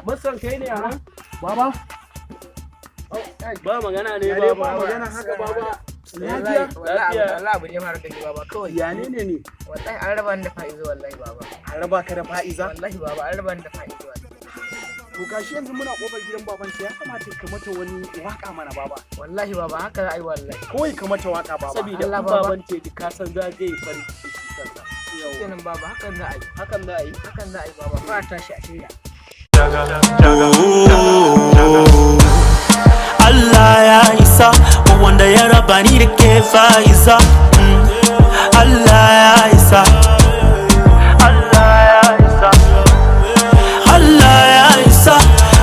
Masan kai ne a nan? Baba. Ba magana ne. Ya dai? Baba. Ba magana haka, baba. Wallahi. Lafiya? Wallahi. Lafiya. Wallahi abu ne fara da ni, baba, kawai. Ya ne ne ne? Wallahi an raba ni da Fa'iza, wallahi, baba. An raba ka da Fa'iza? Wallahi, baba, an raba ni da Fa'iza, wallahi. To gashi yanzu muna kofar gidan baban ya kamata ka mata wani waka mana, baba. Wallahi, baba, haka za a yi, wallahi. Kawai ka mata waka, baba. Saboda Allah, in baba. Baban ce ka san za zai yi farin ciki shi kansa. Kenan, baba, hakan za a yi. Hakan za a yi. Hakan za a yi, baba. Fara tashi a shirya. Oh, Allah ya isa wanda ya raba ni da ke Fa'iza. Allah ya isa, Allah ya isa, Allah ya isa.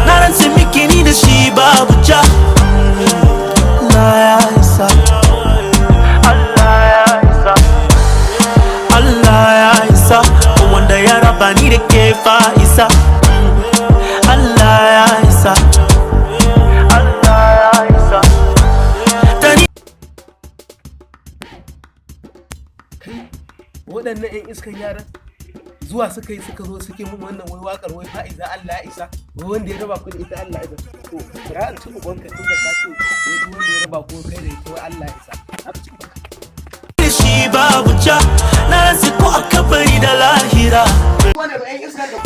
Na rantse miki ni da shi babu ja. Allah ya isa, Allah ya isa, Allah ya isa wanda ya raba ni da ke Fa'iza. Allah ya isa, Allah ya isa. Tani Kai, waɗannan 'yan iskan yaran zuwa suka yi, suka zo suke mun wannan wai wakar, wai Fa'iza Allah ya isa, wai wanda ya raba ku da ita Allah ya isa. To ya ci ubanka, tun da ka ce wai duk wanda ya raba ku kai da ita wai Allah ya isa. Haka ci ubanka. Da shi babu ja. Na rantse ko a kabari da lahira. Wannan 'yan iskan da